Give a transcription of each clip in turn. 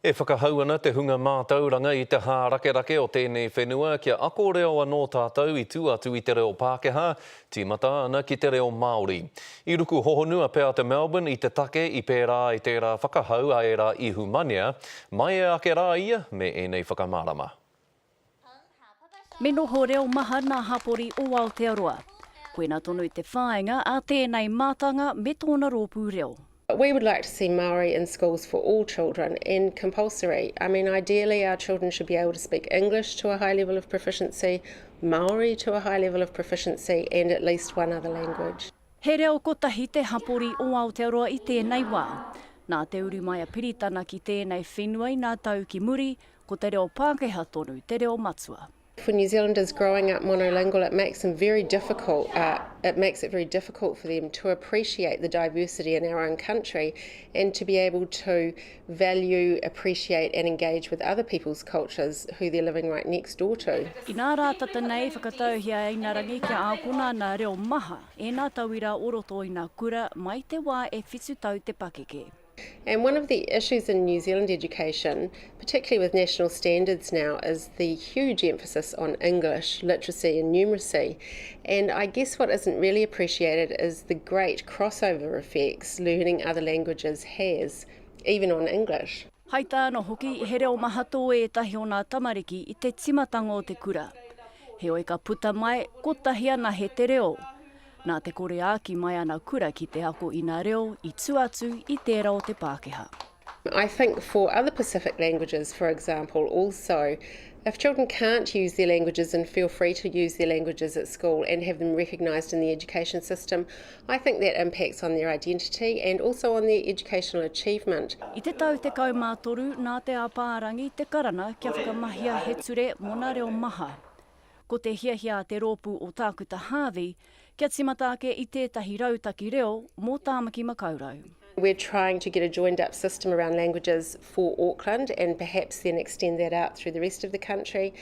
E whakahau ana te hunga mātauranga i te hārakerake o tēnei whenua kia ako reo anō tātou i tua atu i te reo Pākehā, tīmata ana ki te reo Māori. I ruku hohonu a Peata Melbourne i te take i pērā ai tērā whakahau a ērā ihumanea, maiea ake rā ia me ēnei whakamārama. Me noho reo maha nā hapori o Aotearoa. Koina tonu te whāinga a tēnei mātanga me tōna rōpū reo. We would like to see Māori in schools for all children and compulsory. I mean ideally our children should be able to speak English to a high level of proficiency, Māori to a high level of proficiency and at least one other language. He reo kotahi te hapori o Aotearoa i tēnei wā. Nā te uru mai a Piritana ki tēnei whenua i nā tau ki muri, ko te reo Pākehā tonu te reo matua. For New Zealanders growing up monolingual it makes them very difficult it makes it very difficult for them to appreciate the diversity in our own country and to be able to value, appreciate and engage with other people's cultures who they're living right next door to. Inā rā tata nei whakatauhia e Inarangi kia ākona nā reo maha e nā tauira o roto i nā kura mai te wā e whitu tau te pakeke. And one of the issues in New Zealand education, particularly with national standards now, is the huge emphasis on English literacy and numeracy. And I guess what isn't really appreciated is the great crossover effects learning other languages has, even on English. Hai tāna hoki, he reo maha tō ētahi o nā tamariki i te timatanga o te kura. Heoi ka puta mai, kotahi anahe te reo. Nā te kore āki mai ana kura ki te ako i nā reo i tua atu i tērā o te Pākehā. I think for other Pacific languages, for example, also, if children can't use their languages and feel free to use their languages at school and have them recognised in the education system, I think that impacts on their identity and also on their educational achievement. I te tau 13, nā Te Apārangi te karanga kia whakamahia he ture mō nā reo maha. Ko te hiahia a te rōpū o Tākuta Harvey kia tīmata ake i tētahi rautaki reo mō Tāmaki Makaurau. We're trying to get a joined up system around languages for Auckland and perhaps then extend that out through the rest of the country.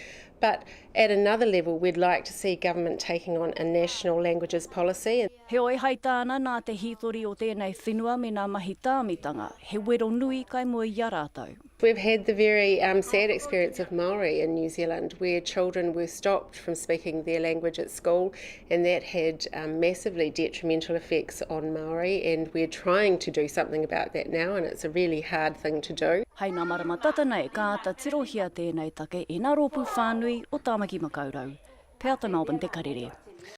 But at another level we'd like to see government taking on a national languages policy. Heoi, hai tāna, nā te hītori o tēnei whenua me nā mahi tāmitanga, he wero nui kai mua i a rātou. We've had the very um, sad experience of Maori in New Zealand where children were stopped from speaking their language at school and that had um, massively detrimental effects on Maori and we're trying to do something about that now and it's a really hard thing to do. Hei ngā marama tata nei ka āta tirohia tēnei take e ngā rōpū whānui o Tāmaki Makaurau. Peata Melbourne Te Karere.